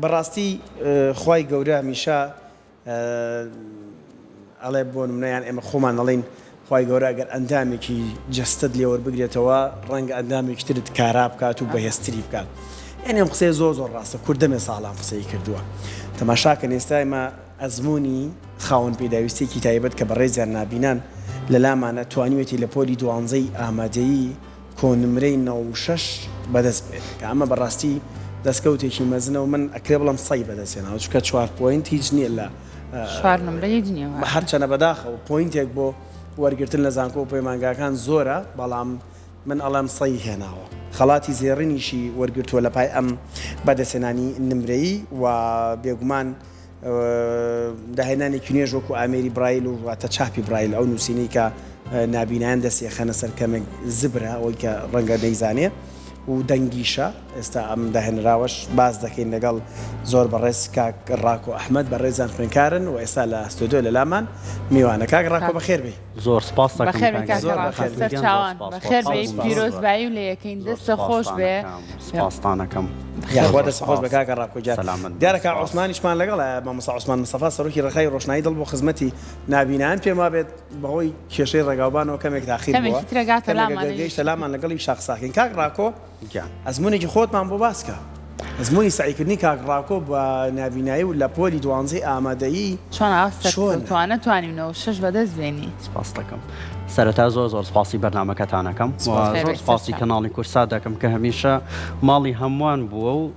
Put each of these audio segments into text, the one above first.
بەڕاستی خوای گەورە هەمیشە ئەڵێ بۆ نمونە یان ئێمە خۆمان ئەڵێین خوای گەورە ئەگەر ئەندامێکی جەستەت لێ وەربگرێتەوە ڕەنگە ئەندامێکی ترت کارا بکات و بەهێزتری بکات یعنی ئەم قسەیە زۆر زۆر ڕاستە کورد دەمێ ساڵان قسەی کردووە تەماشاکەن ئێستا ئێمە ئەزمموی خاوەن پێداویستێکی تایبەت کە بەڕێزیان نابینان لە لامانە توانیوێتی لە پۆلی دوانزەی ئامادەیی کۆنمرەی 96 بەدەست بێنێ کە ئەمە بەڕاستی دەستکەوتێکی مەزنە و من ئەکرێ بڵێم سەی بەدەست هێناوە چونکە چوار point هیچ نییە لە چوار نمرە هیچ نییە وایە. هەرچەنە بەداخەوە point ێک بۆ وەرگرتن لە زانکۆ و پەیمانگاکان زۆرە بەڵام من ئەڵێم سەی هێناوە خەڵاتی زێڕینیشی وەرگرتووە لە پای ئەم بەدەستهێنانی نمرەیی و بێگومان داهێنانێکی نوێش وەکو ئامێری برایل و واتە چاپی برایل ئەو نووسینەی کە نابینایان دەستی ئەخەنە سەر کەمێک زبرە ئەوەی کە ڕەنگە نەیزانێ و دەنگیشە ئێستا ئەم داهێنراوەش باس دەکەین لەگەڵ زۆر بەڕێز کاک ڕاکۆ ئەحمەد بەڕێزان خوێنکارن و ئێستا لە ستۆدیۆ لە لامان میوانە کاک ڕاکۆ بەخێر بێی. زۆر سپاست دەکەم بەخێر بێی کاک کاکە ڕاکۆ سەرچاوان بەخێر بێی پیرۆزبایی و لە یەکەین دەستە خۆش بێ. سپاستان ئەکەم. یاخوا دەست خۆش بێ کاکە ڕاکۆ گیان. سەلامەت بن. دیارە کاک عوسمانیشمان لەگەڵە مامۆستا عوسمان مستەفا سەرۆکی ڕێکخراوی ڕۆشنایی دڵ بۆ خزمەتی نابینایان پێم وابێت بەهۆی کێشەی ڕێگاوبانەوە کەمێک تاخیر بووە کەمێکی ترە گاتە کەمێک لامان ئەگەر گەیشتە لامان لەگەڵی شاخساکەین کاک ڕاکۆ گیان. ئەزموونێکی خۆتمان بۆ باس کە. ئەزموونی سەعیکردنی کاک ڕاکۆ بە نابینایی و لە پۆلی دوانزەی ئامادەیی چۆن ئاوا چۆنە؟ سەرکەوتوانە توانی 96 بەدەست بێنی؟ سپاست دەکەم. سەرەتا زۆر زۆر سپاسی بەرنامەکەتان ئەکەم و زۆر سپاسی کەناڵی کورسات دەکەم کە هەمیشە ماڵی هەمووان بووە و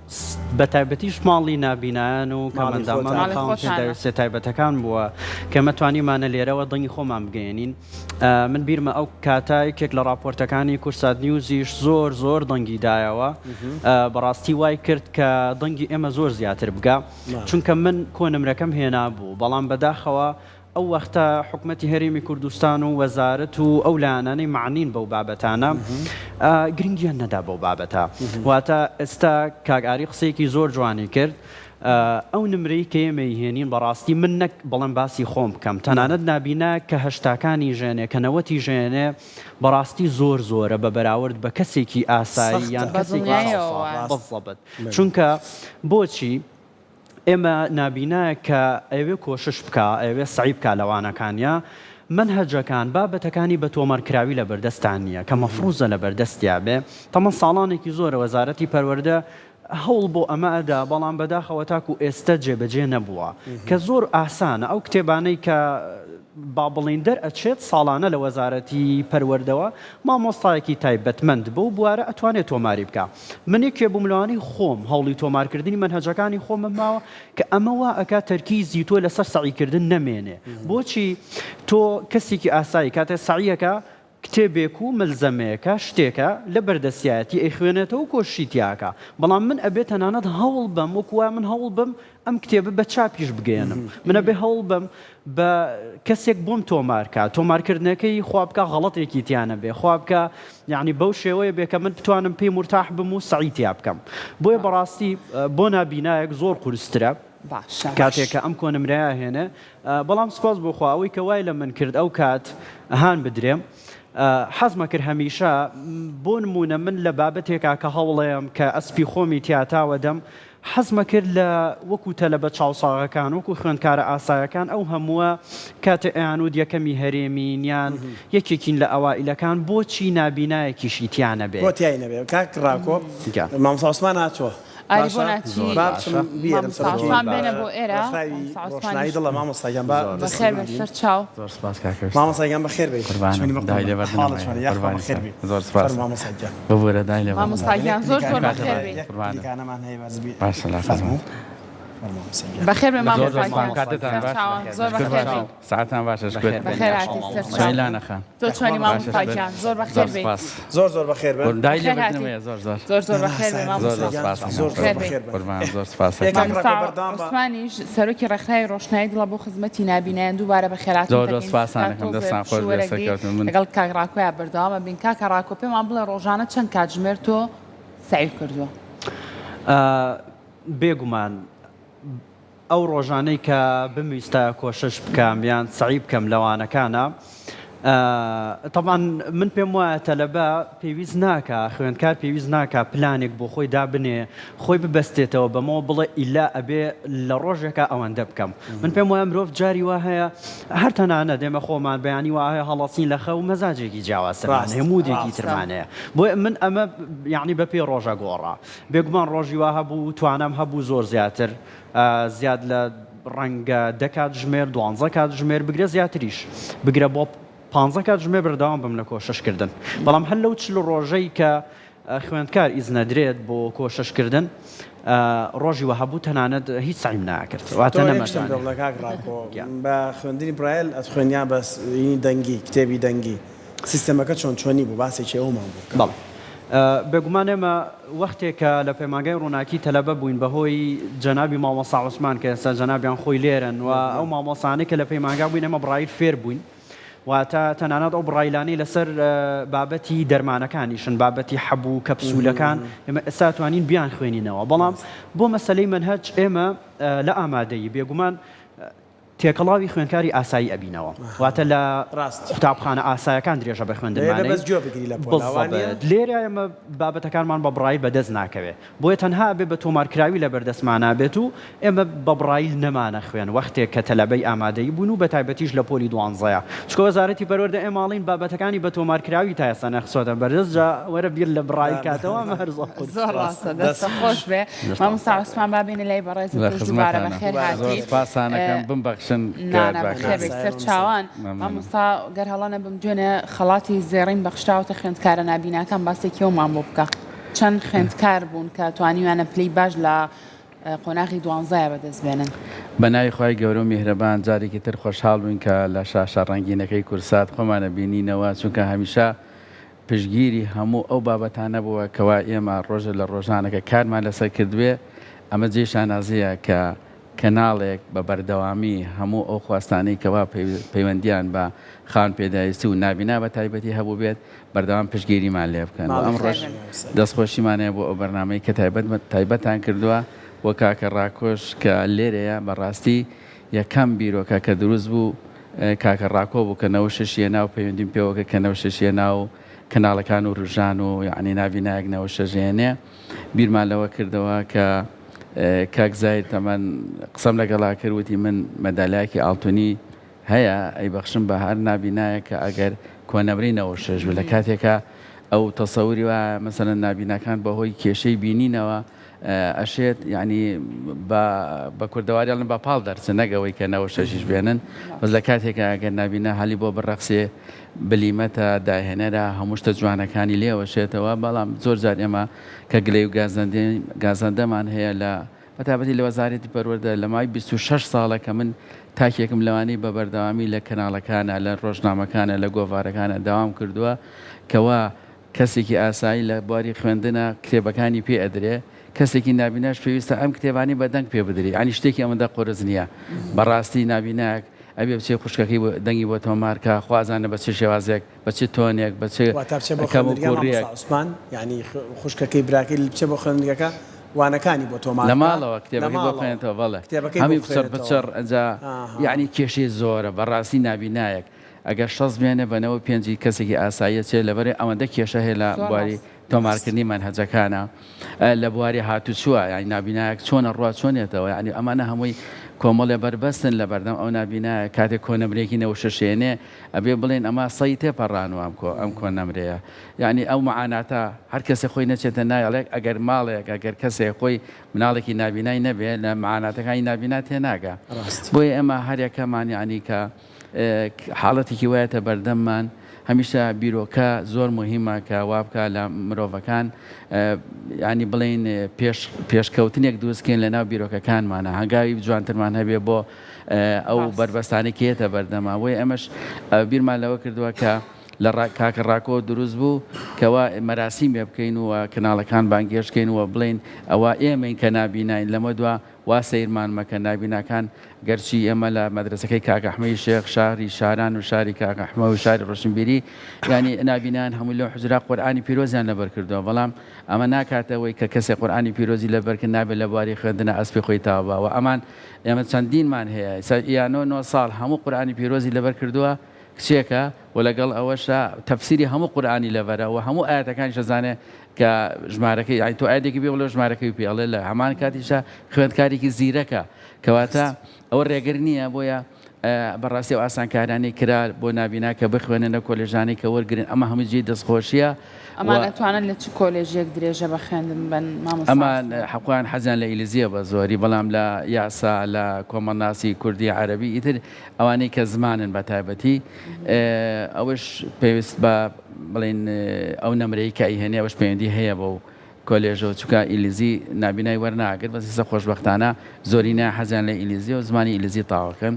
بە تایبەتیش ماڵی نابینایان و کەمئەندامان و خاوەن پێداویستیە تایبەتەکان بووە کە ئێمە توانیمانە لێرەوە دەنگی خۆمان بگەیەنین. من بیرمە ئەو کاتە یەکێک لە ڕاپۆرتەکانی کورسات نیوزیش زۆر زۆر دەنگی دایەوە بەڕاستی وای کرد کە دەنگی ئێمە زۆر زیاتر بگا چونکە من کۆنمرەکەم هێنابوو بەڵام بەداخەوە ئەو وەختە حکومەتی هەرێمی کوردستان و وەزارەت و ئەو لایەنانەی مەعنین بەو بابەتانە گرنگیان نەدا بەو بابەتە واتە ئێستا کاک ئاری قسەیەکی زۆر جوانی کرد ئەو نمرەی کە ئێمە ئیهێنین بەڕاستی من نەک بڵێم باسی خۆم بکەم تەنانەت نابینایەک کە هەشتاکانی ژێنێ کە نەوەتی ژێنێ بەڕاستی زۆر زۆرە بە بەراورد بە کەسێکی ئاسایی یان کەسێکی چاوساغ بزەبت چونکە بۆچی ئێمە نابینایەک کە ئەیەوێ کۆشش بکا ئەیەوێ سەعی بکا لە وانەکانیا مەنهەجەکان بابەتەکانی بە تۆمارکراوی لەبەردەستان نییە کە مەفروزە لەبەردەستیا بێ تەمەن ساڵانێکی زۆرە وەزارەتی پەروەردە هەوڵ بۆ ئەمە ئەدا، بەڵام بەداخەوە تاکو ئێستە جێبەجێ نەبووە، کە زۆر ئاسانە، ئەو کتێبانەی کە با بڵێین دەرئەچێت ساڵانە لە وەزارەتی پەروەردەوە، مامۆستایەکی تایبەتمەند بەو بوارە ئەتوانێت تۆماری بکا. من یەکێ بووم لەوانەی خۆم هەوڵی تۆمارکردنی مەنهەجەکانی خۆمم ماوە، کە ئەمە وا ئەکا تەرکیزی تۆ لەسەر سەعیکردن نەمێنێ. بۆچی؟ تۆ کەسێکی ئاسایی کاتێ سەعیەکا کتێبێک و مەلزەمەیەکە، شتێکە لە بەردەستیایەتی ئەیخوێنێتەوە و کۆششی تیا ئەکا، بەڵام من ئەبێ تەنانەت هەوڵ بەم وەکو وایە من هەوڵ بەم ئەم کتێبە بە چاپیش بگەیەنم، من ئەبێ هەوڵ بەم بە کەسێک بۆم تۆمار کا، تۆمارکردنەکەی خوا بکا غەڵەتێکی تیا نەبێ، خوا بکا یەعنی بەو شێوەیە بێ کە من بتوانم پێی مورتاح بم و سەعی تیا بکەم. بۆیە بەڕاستی بۆ نابینایەک زۆر قورسترە کاتێک کە ئەم کۆنمرەیە ئەهێنێ، بەڵام سوپاس بۆ خوا ئەوەی کە وای لە من کرد ئەو کات هان بدرێم حەزمە کرد هەمیشە بۆ نموونە من لە بابەتێکا کە هەوڵەیەم کە ئەسپی خۆمی تیا تاوە دەم حەزمە کرد لە وەکو تەلەبە چاوساغەکان وەکو خوێندکارە ئاسایەکان ئەو هەمووە کاتێ ئەیانوت یەکەمی هەرێمین یان یەکێکین لە ئەوائیلەکان بۆچی نابینایەکیشی تیا نەبێ؟ بۆ تیای نەبێ کاک ڕاکۆ مامۆستا عوسمان هاتووە. ئاری بۆ ناچی با بچم بیێنم مامۆستا عوسمان بێنە بۆ ئێرە ڕێکخراوی مامۆستا ڕۆشنایی عوسمانیش دڵە مامۆستا گیان با بەخێر دەستت بێ بگرین سەر چاو زۆر سپاس کاکە ویستا مامۆستا گیان بەخێر بێی قوربانم چۆنی بە دای قوربان لێبەردنم حاڵت هەیە چۆنە یاخوا قوربانی بەخێر سەر بێی زۆر سپاس فەرموو مامۆستا گیان ببورە دای لێبەردنم مامۆستا گیان زۆر زۆر کاتە بەخێر بێی یەک قوربانم پلیکانەمان هەیە بەس بی باشە لە فەرموو خزمەت فەرموو مامۆستا گیان بەخێر بێ زۆر زۆر مامۆستا سپاس گیان کاتتان سەر باش چاوان زۆر بەخێر قوربان بێی ساعتان باشە شکر بەخێر هاتی سەر چاو چۆنی لانە خان تۆ چۆنی مامۆستا گیان زۆر بەخێر بێی زۆر زۆر بەخێر بن دای بەخێر هاتی لێبردنم هەیە زۆر زۆر زۆر زۆر بەخێر بێ زۆر مامۆستا زۆر سپاس زۆر زۆر بەخێر بێی بەخێر بن قوربان زۆر سپاس ئێ کاک مامۆستا ڕاکۆ بەردەوام بە عوسمانیش سەرۆکی ڕێکخراوی ڕۆشنایی دڵە بۆ خزمەتی نابینایان دووبارە بەخێرهاتن زۆر زۆر دەکەین سپاستان تا دەکەم تۆزێ دەستان خۆش پشوو بێ وەرەگری سەرکەوتن من لەگەڵ کاک ڕاکۆیا بەردەوامە بین کاکە ڕاکۆ پێمان بڵێ ڕۆژانە چەند کاتژمێر تۆ سەعیت کردووە؟ بێگومان ئەو ڕۆژانەی کە بمویستایە کۆشش بکەم یان سەعی بکەم لە وانەکانا. تەبعەن من پێم وایە تەلەبە پێویست ناکا، خوێندکار پێویست ناکا پلانێک بۆ خۆی دابنێ، خۆی ببەستێتەوە بەمەوە بڵێ ئیلا ئەبێ لە ڕۆژێکا ئەوەندە بکەم. من پێم وایە مرۆڤ جاری وا هەیە هەر تەنانەت ئێمە خۆمان بەیانی وا هەیە هەڵەسین لە خەو مەزاجێکی جیاوازترمان هەیە، مودێکی ترمان هەیە. بۆیە من ئەمە یەعنی بە پێی ڕۆژ ئەگۆڕا. بێگومان ڕۆژی وا هەبوو توانام هەبوو زۆر زیاتر زیاد لە ڕەنگە دە کاتژمێر دوانزە کاتژمێر بگرە زیاتریش بگرە بۆ پانزە کاتژمێر بەردەوام بم لە کۆشش کردن بەڵام هەر لەو 40 ڕۆژەی کە خوێندکار ئیزنەدرێت بۆ کۆشش کردن ڕۆژی وە هەبوو تەنانەت هیچ سەعیم ناکرد واتە تۆ یەک شتم نەمەتوانی پێ بڵێ کاک ڕاکۆ گیان. بە خوێندنی برایل ئەتخوێند یان بە ینی دەنگی کتێبی دەنگی سیستەمەکە چۆن چۆنی بوو باسێکی ئەومان بۆ بکە. بەڵێ بێگومان ئێمە وەختێ کە لە پەیمانگای ڕووناکی تەلەبە بووین بە هۆی جەنابی مامۆستا عوسمان کە ئێستا جەنابیان خۆی لێرەن و ئەو مامۆستانەی کە لە پەیمانگا بووین ئێمە بڕایل فێر بووین واتە تەنانەت ئەو بڕایلانەی لەسەر بابەتی دەرمانەکانیشن بابەتی حەب و کەپسولەکان ئێمە ئێستا توانین بیانخوێنینەوە بەڵام بۆ مەسەلەی مەنهەج ئێمە لە ئامادەیی بێگومان تێکەڵاوی خوێندکاری ئاسایی ئەبینەوە واتە لە قوتابخانە ئاسایەکان درێژە بە خوێندنمان ئەین بزەبت لێرە ئێمە بابەتەکانمان بە بڕایل بەدەست ناکەوێ بۆیە تەنها ئەبێ بە تۆمارکراوی لەبەردەستمانا بێت و ئێمە بە بڕایل نەمانە خوێن وەختێک کە تەلەبەی ئامادەیی بوون و بەتایبەتیش لە پۆلی دوانزەیە چونکە وەزارەتی پەروەردە ئێمە ئەڵێین بابەتەکانی بە تۆمارکراوی تا ئێستا نەخستۆتە بەردەست جا وەرە بیر لە بڕایل کاتەوە ئەمە هەر زۆر قورسە. زۆر ڕاستە دەستت خۆش بێ مامۆستا عوسمان با بێینە لای بەڕێزت لە تۆش دووبارە خزمەتانم بەخێر زۆر هاتی سپاستان ئەکەم بمبەخشن کە نانا بەخێر بەخێر بێی بێن سەرچاوان مەمنونم. مامۆستا گەر هەڵە نەبم دوێنێ خەڵاتی زێڕین بەخشراوەتە خوێندکارە نابیناکان باسێکی ئەومان بۆ بکە چەند خوێندکار بوون کە توانیویانە پلەی باش لە قۆناغی دوانزەیا بەدەست بێنن؟ بە ناوی خوای گەورە و میهرەبان جارێکی تر خۆشحاڵ بووین کە لە شاشە ڕەنگینەکەی کورسات خۆمان ئەبینینەوە چونکە هەمیشە پشتگیری هەموو ئەو بابەتانە بووە کەوا ئێمە ڕۆژێ لە ڕۆژانەکە کارمان لەسەر کردبێ ئەمە جێی شانازییە کە کەناڵێک بە بەردەوامی هەموو ئەو خواستانەی کەوا پەیوەندیان بە خاوەن پێداویستی و نابینا بە تایبەتی هەبووبێت بەردەوام پشتگیریمان لێ بکەن و ئەمڕۆش دەستخۆشیمان هەیە بۆ ئەو بەرنامەی کە تایبەت تایبەتان کردووە بۆ کاکە ڕاکۆش کە لێرەیە بەڕاستی یەکەم بیرۆکە کە دروست بوو کاکە ڕاکۆ بوو کە نەوشش هێنا و پەیوەندیم پێوە کرد کە نەوشش هێنا و کەناڵەکان و ڕژان و یعنی نابینایەک نەوشش هێنێ بیرمان لەوە کردەوە کە کاک زاهیر تەمەن قسەم لەگەڵا کرد وتی من مەدالیایەکی ئاڵتونی هەیە ئەیبەخشم بە هەر نابینایەک کە ئەگەر کۆنەمرەی 96 بێت لە کاتێکا ئەو تەسەوری وایە مەسەلەن نابیناکان بەهۆی کێشەی بینینەوە ئەشێت یعنی بە بە کوردەواری ئەڵێن بە پاڵ دەرچن نەک ئەوەی کە 96 یش بێنن بەس لە کاتێکا ئەگەر نابینا هەلی بۆ بڕەخسێ بلیمەتە داهێنەرە هەموو شتە جوانەکانی لێ ئەوەشێتەوە بەڵام زۆر جار ئێمە کە گلەی و گازەندەمان هەیە لە بەتایبەتی لە وەزارەتی پەروەردە لە ماوەی 26 ساڵە کە من تاکێکم لەوانەی بە بەردەوامی لە کەناڵەکانە لە ڕۆژنامەکانە لە گۆڤارەکانە داوام کردووە کەوا کەسێکی ئاسایی لە بواری خوێندنە کتێبەکانی پێ ئەدرێ کەسێکی نابیناش پێویستە ئەم کتێبانی بە دەنگ پێ بدرێ یانی شتێکی ئەوەندە قورس نییە بەڕاستی نابینایەک ئەبێ بچێ خوشکەکەی بۆ دەنگی بۆ تۆمار کا خوازانە بە چ شێوازێک بە چ تۆنێک بە چ واتا بچێ بۆ کەم و خوێندنگا کوڕیەک مامۆستا عوسمان یانی خوشکەکەی براکەی بچێ بۆ خوێندنگەکە وانەکانی بۆ تۆمار لە بکا ماڵەوە لە کتێبەکەی بۆ ماڵەوە خوێنێتەوە بەڵێ کتێبەکەی بۆ هەمووی پچڕ بخوێنێتەوە پچڕ ئەجا ئاها. یانی کێشەی زۆرە بەڕاستی نابینایەک ئەگەر شەست بێنێ بە نەوە پێنجی کەسێکی ئاساییە چێ لەبەرێ ئەوەندە کێشە هەیە لە زۆر بواری ڕاست. تۆمارکردنی مەنهەجەکانە لە بواری هاتوچووە یانی نابینایەک چۆن ئەڕوا چۆن یەتەوە یانی ئەمانە هەمووی کۆمەڵێ بەربەستن لە بەردەم ئەو نابینایە کاتێک کۆنەمرێکی نەوشەشێنێ ئەبێ بڵێن ئەمە سەی تێپەڕانوە ئەم کۆ ئەم کۆنەمرەیە یانی ئەو معاناتە هەر کەسێ خۆی نەچێتە نایەڵێک ئەگەر ماڵێک ئەگەر کەسێ خۆی مناڵێکی نابینای نەبێ لە معاناتەکانی نابینا تێناگا بۆیە ئێمە هەریەکەمان یانی کە حاڵەتێکی وایەتە بەردەممان هەمیشە بیرۆکە زۆر موهیمە کە وابکا لە مرۆڤەکان ینی بڵین پێش پێشکەوتنێک دروستکەین لە ناو بیرۆکەکانمانە هەنگاوی جوانترمان هەبێ بۆ ئەو بەربەستانی کێتە بەردەما بۆی ئەمەش بیرمان لەوە کردووە کە لە کاکە ڕاکۆ دروست بوو کەوا مەراسیمێ بکەین و کەناڵەکان بانگێشتکەین و بڵین ئەوە ئێمەین کە نابینین لەمە دوا وا سەیرمان مەکە نابیناکان گەرچی ئێمە لە مەدرەسەکەی کاک ئەحمەی شێخ شاری شاران و شاری کاک ئەحمە و شاری ڕۆشنبیری یانی نابینایان هەمووی لەو حوجرە قورئانی پیرۆزیان لەبەر کردووە بەڵام ئەمە ناکاتەوەی کە کەسێک قورئانی پیرۆزی لەبەر کرد نابێت لە بواری خوێندنە ئەسپی خۆی تاو با وە ئەمان ئێمە چەندینمان هەیە ئیستا ئیانۆ نۆ ساڵ هەموو قورئانی پیرۆزی لەبەر کردووە. کچێکە و لەگەڵ ئەوەشا تەفسیری هەموو قورئانی لەبەرە و هەموو ئایەتەکانیش ئەزانێ کە ژمارەکەی یانی تۆ ئایەتێکی پێ بڵێ ژمارەکەی پێ ئەڵێ لە هەمان کاتیشا خوێندکارێکی زیرەکە کەواتە ئەوە ڕێگر نییە بۆیە بەڕاستی ئەو ئاسانکارانەی کرا بۆ نابینا کە بخوێنن لە کۆلێژانەی کە وەرگرن ئەمە هەمووی جێی دەستخۆشیە ئەمان ئەتوانن لە چ کۆلێژێک درێژە بە خوێندن بەن مامۆستا ئەمان حەقوان حەزیان لە ئیلیزیە بە زۆری بەڵام لە یاسا لە کۆمەڵناسی کوردی عەرەبی ئیتر ئەوانەی کە زمانن بە تایبەتی ئەوەش پێویست بە بڵێن ئەو نەمرەی کە ئەیهێنێ ئەوەش پەیوەندی هەیە بەو کۆلێژەوە چونکە ئینگلیزی نابینای وەرناگرت بەس ئیستا خۆشبەختانە زۆرینە حەزیان لە ئینگلیزیە و زمانی ئینگلیزی تەواوکەن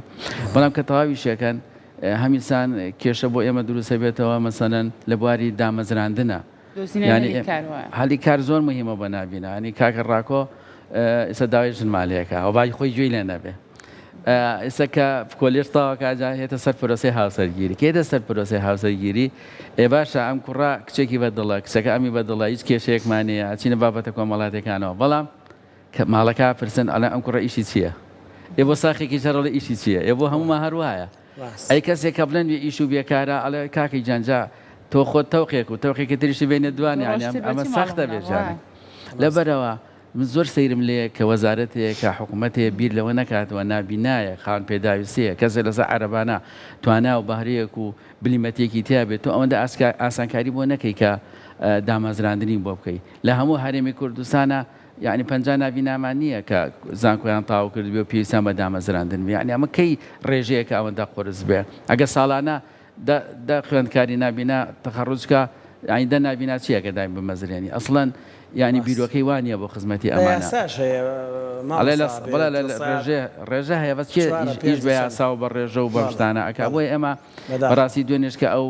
بەڵام کە تەواویشەکەن هەمیسان کێشە بۆ ئێمە دروستە بێتەوە مەسەلەن لە بواری دامەزراندنە یانی هەلی کار زۆر مهمە بە نابینا ینی کاکە ڕاکۆ ئیستا داوای ژنمان لێکا و باوکی خۆی گوێی لێ نەبێ ئێستا کە کۆلێژ تەواوکا جا هێتە سەر پرۆسەی هاوسەرگیری کە هێتە سەر پرۆسەی هاوسەرگیری ئێ باشە ئەم کوڕە کچێکی بە دڵە کچەکە ئەمی بە دڵە هیچ کێشەیەکمان نییە ئەچینە بابەتە کۆمەڵاتیەکانەوە بەڵام کە ماڵەکە پرسن ئەڵێ ئەم کوڕە ئیشی چییە ئێ بۆ ساخێکی هەر ئەڵێ ئیشی چییە ئێ بۆ هەموومان هەر وایە ئەی کەسێک کە بڵێن بێ ئیش و بێکارە ئەڵێ کاکەی گیان جا تۆ خۆت تەوقێک و تەوقێکی تریشی بێنێ دوان یانی ئەمە سەختە بێ جارێ لەبەرەوە من زۆر سەیرم لێیە کە وەزارەتێک کە حکومەتێ بیر لەوە نەکاتەوە نابینایە خاوەن پێداویستیە کەسێ لەسەر عەرەبانە توانا و بەهرەیەک و بلیمەتێکی تیا بێت تۆ ئەوەندە ئاسانکاری بۆ نەکەی کە دامەزراندنی بۆ بکەی لە هەموو هەرێمی کوردستانە یعنی 50 نابینامان نییە کە زانکۆیان تاو کردبێ و پێویستیان بە دامەزراندن بێ یعنی ئەمە کەی ڕێژەیەکە ئەوەندە قورس بێ ئەگەر ساڵانە دە دە خوێندکاری نابینا تەخەڕوج کا یانی دە نابینا چیە کە دایم بمەزرێنی ئەسڵەن یانی بیرۆکەی وا نیە بۆ خزمەتی بە ئەمانە یاساش هەیە ئەڵێ لە مامۆستا بەڵێ بێت لە لە سا ڕێژێ ڕێژە هەیە بەس کێ چوارە ئیش ئیش پێنجە بە چەند یاسا و بە ڕێژە و بەم بەڵێ شتانە ئەکا بەڵێ بۆیە ئێمە بەداخەوە. بەڕاستی دوێنێش کە ئەو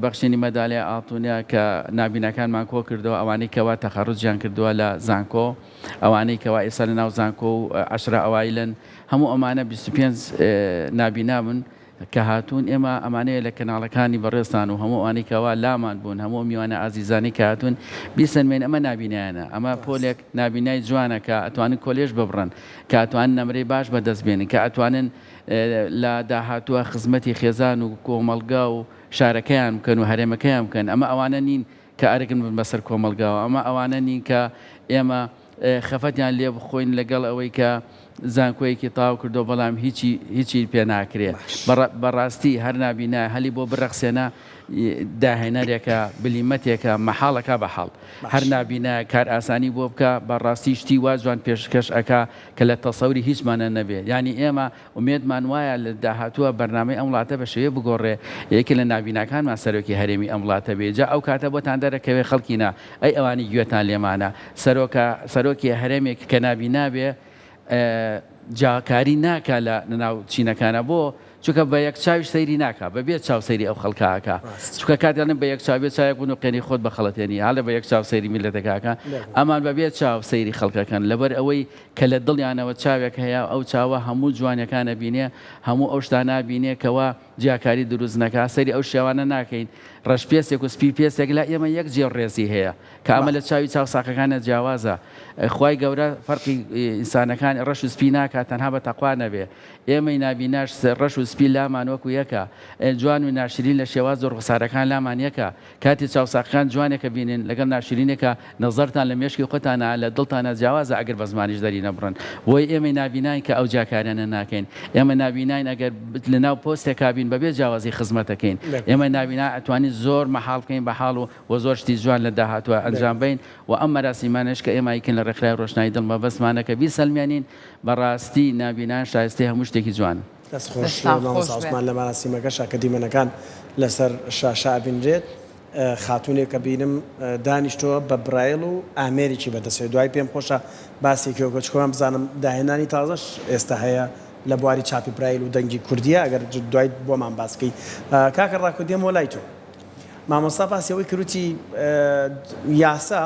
بەخشینی مەدالیای ئاڵتونیە کە نابیناکانمان کۆ کردەوە ئەوانەی کەوا تەخەڕوجیان کردووە لە زانکۆ ئەوانەی کەوا ئێستا لە ناو زانکۆ و عەشرە ئەوایلن هەموو ئەمانە 25 نابینا بوون کە هاتوون ئێمە ئەمانەیە لە کەناڵەکانی بەڕێزتان و هەموو ئەوانەی کەوا لامان بوون هەموو ئەو میوانە ئازیزانەی کە هاتوون بیسەلمێنین ئەمە نابینایانە ئەمە پۆلێک نابینای جوانە کە ئەتوانن کۆلێژ ببڕن کە ئەتوانن نەمرەی باش بەدەست بێنن کە ئەتوانن لە داهاتووە خزمەتی خێزان و کۆمەڵگا و شارەکەیان بکەن و هەرێمەکەیان بکەن ئەمە ئەوانە نین کە ئەرکن بن بەسەر کۆمەڵگاوە ئەمە ئەوانە نین کە ئێمە خەفەتیان لێ بخۆین لەگەڵ ئەوەی کە زانکۆیەکی تەواو کردووە بەڵام هیچی هیچی پێ ناکرێ بەڕاستی هەر نابینا هەلی بۆ برەخسێنە داهێنەرێکە بلیمەتێکە مەحاڵەکە بە حاڵ هەر نابینا کار ئاسانی بۆ بکە بەڕاستی شتی وا جوان پێشکەش ئەکا کە لە تەسەوری هیچمانە نەبێ یانی ئێمە ئومێدمان وایە لە داهاتووە بەرنامەی ئەم وڵاتە بە شێوەیەک بگۆڕێ یەکێ لە نابیناکانمان سەرۆکی هەرێمی ئەم وڵاتە بێ جا ئەو کاتە بۆتان دەرەکەوێ خەڵکینە ئەی ئەوانی گوێتان لێمانە سەرۆکە سەرۆکی هەرێمێک کە نابینا بێ جیاکاری ناکا لە ناو چینەکانە بۆ چونکە بە یەک چاویش سەیری ناکا بە بێ چاو سەیری ئەو خەڵکە ئەکا چونکە کاتێ ئەڵێن بە یەک چاو بێ چاوێک بنوقێنی خۆت بخەڵەتێنی هەڵێ بە یەک چاو سەیری میللەتەکە ئەکا ئەمان بە بێ چاو سەیری خەڵکەکەن لەبەر ئەوەی کە لە دڵیانەوە چاوێک هەیە ئەو چاوە هەموو جوانیەکان ئەبینێ هەموو ئەو شتانە ئەبینێ کەوا جیاکاری دروست نەکا سەیری ئەو شێوانە ناکەین ڕەش پێستێک و سپی پێستێک لای ئێمە یەک جێ ڕێزی هەیە کە ئەمە لە چاوی چاو ساقەکانە جیاوازە خوای گەورە فەرقی ئینسانەکان ڕەش و سپی ناکات تەنها بە تەقوا نەبێ ئێمەی نابیناش ڕەش و سپی لامان وەکو یەکە جوان و ناشرین لە شێواز و ڕوخسارەکان لامان یەکە کاتێ چاوساقەکان جوانێکە بینن لەگەڵ ناشرینێکا نەزەرتان لە مێشکی خۆتانا لە دڵتانا جیاوازە ئەگەر بە زمانیش دەری نەبڕن بۆیە ئێمەی نابیناین کە ئەو جیاکاریانە ناکەین ئێمە نابیناین ئەگەر لە ناو پۆستێکا بین بەبێ جیاوازی خزمەتەکەین ئێمە نابینا ئەتوانین زۆر مەحاڵ بکەین بە حاڵ و وە زۆر شتی جوان لە داهاتوە ئەنجام بەین وە ئەم مەراسیمانەش کە ئێمە ئەیکەین لە ڕێکخراوی ڕۆشنایی دڵ مەبەستمانە کە بیسەلمێنین بەڕاستی نابینایان شایستەی هەموو شتێکی جوانن. دەست خۆش دەستان خۆش مامۆستا بێت. عوسمان لە مەراسیمەکەشا کە دیمەنەکان لەسەر شاشە ئەبینرێت خاتوونێک ئەبینم دانیشتووە بە برایل و ئامێرێکی بەدەستەوە دوای پێم خۆشە باسێکی وەکە چونکە من بزانم داهێنانی تازەش ئێستا هەیە لە بواری چاپی برایل و دەنگی کوردیە ئەگەر دوای بۆمان باس بکەی کاکە ڕاکۆ دێمەوە لای تۆ مامۆستا باسی ئەوەی کرد وتی یاسا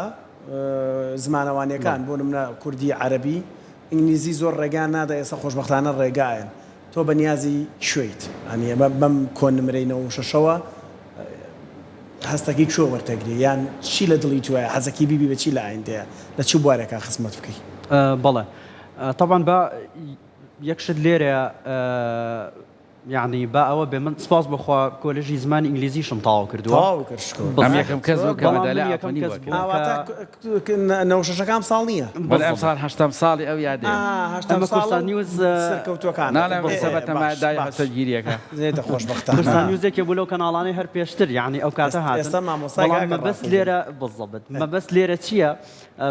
زمانەوانیەکان بۆ نمونە کوردی عەرەبی ئینگلیزی زۆر ڕێگایان نادا ئێستا خۆشبەختانە ڕێگایەن تۆ بە نیازی کوێیت یانی ئەمە بەم کۆ نمرەی نەوەوشەشەوە هەستەکەی کوێ وەرتەگری یان چی لە دڵی توایە حەزەکی بیبی بە چی لە ئایندەیە لە چ بوارێکا خزمەت بکەی؟ بەڵێ تەبعەن با یەک شت لێرەیا. یەعنی با ئەوە بێ من سپاس بۆ خوا کۆلێژی زمانی ئینگلیزیشم تەواو کردووە. تەواو کرد شکور. ئەم یەکەم کەس بوو کە بەڵام من مەدالیا یەکەم ئاڵتونی کەس وەرگرت. بووم کە. ئاواتە نەوشەشەکە ئەم ساڵ نییە؟ بەڵێ ئەم ساڵ هەشتەم ساڵی ئەو یادەیە. ئا هەشتەم ئەمە ساڵە کوردستان و نیوز سەرکەوتووەکانە. ناڵێم ئێ ئێستا ئێ بە تەمای باش دای باش. هاوسەرگیریەکە. زێدە خۆشبەختانە. کوردستان نیوز یەکێ بوو لەو کەناڵانەی هەر پێشتر یەعنی ئەو کاتە ئێستا هاتن ئێستا مامۆستای بەڵام کاکە مەبەست ڕافیدین. لێرە بالضبط مەبەست لێرە چییە؟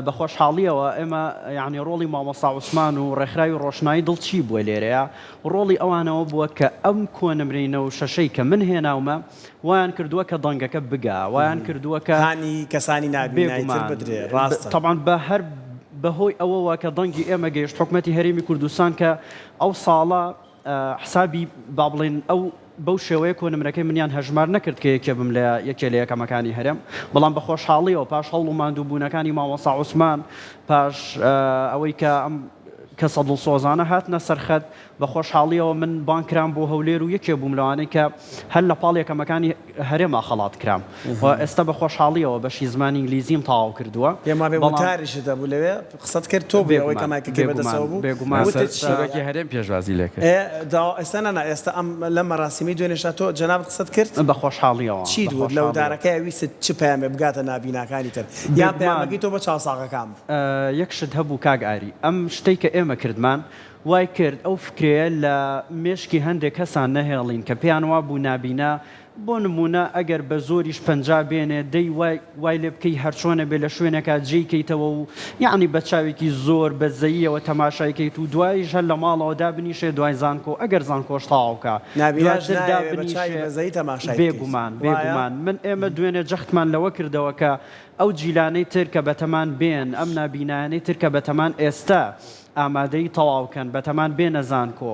بە خۆشحاڵییەوە ئێمە یەعنی ڕۆڵی مامۆستا عوسمان و ڕێکخراوی ڕۆشنایی دڵ چی بووە لێرەیا؟ ڕۆڵی ئەوانەوە بووە کە ئەم کۆنمرەی نەوشەشەی کە من هێناومە وایان کردووە کە دەنگەکە بگا، وایان کردووە کە هانی کەسانی نابینای تر بێگومان بدرێ، ڕاستە. تەبعەن بە هەر بە هۆی ئەوەوە کە دەنگی ئێمە گەیشت حکومەتی هەرێمی کوردستان کە ئەو ساڵە حسابی با بڵێین ئەو بەو شێوەیە کۆنمرەکەی منیان هەژمار نەکرد کە یەکێ بم لە یەکێ لە یەکەمەکانی هەرێم بەڵام بە خۆشحاڵیەوە پاش هەوڵ و ماندووبوونەکانی مامۆستا عوسمان پاش ئەوەی کە ئەم کەسە دڵسۆزانە هاتنە سەرخەت بە خۆشحاڵیەوە من بانگ کرام بۆ هەولێر و یەکێ بووم لەوانەی کە هەر لە پاڵ یەکەمەکانی هەرێما خەڵات کرام و ئێستا بە خۆشحاڵیەوە بەشی زمانی ئینگلیزیم تەواو کردووە پێم وابێ بەڵام وتاریشت هەبوو لەوێ قسەت کرد تۆ بووی ئەوەی کە بێگومان مایکەکەی بێگومان بەدەستەوە بوو بێگومان وتت چی؟ سەرۆکی هەرێم پێشوازی لێ کرد. ئێ داوا ئێستا نا نا ئێستا ئەم لەم مەراسیمەی دوێنێشا تۆ جەنابت قسەت کرد؟ بە خۆشحاڵیەوە چیت بە وت لە خۆشحاڵیەوە. وتارەکەیا ویستت چ پەیامێ بگاتە نابیناکانی تر یان بێگومان پەیامەکەی تۆ بۆ چاوساغەکان بوو؟ یەک شت هەبوو کاک ئاری ئەم شتەی کە ئێمە کردمان وای کرد ئەو فکرەیە لە مێشکی هەندێک کەسان نەهێڵین کە پێیان وابوو نابینا بۆ نموونە ئەگەر بە زۆریش 50 بێنێ دەی وای وای لێ بکەی هەرچۆنە بێ لە شوێنێکا جێی کەیتەوە و یەعنی بە چاوێکی زۆر بەزەییەوە تەماشای کەیت و دواییش هەر لە ماڵەوە دابنیشێ دوای زانکۆ ئەگەر زانکۆش تەواو کا نابیناش دواتر نایەوێ بە چاوی دابنیشێ بەزەیی تەماشای بکەیت بێگومان وایە؟ بێگومان من ئێمە دوێنێ جەختمان لەوە کردەوە کە ئەو جیلانەی تر کە بەتەمان بێن ئەم نابینایانەی تر کە بەتەمان ئێستا ئامادەیی تەواو کەن بەتەمان بێنە زانکۆ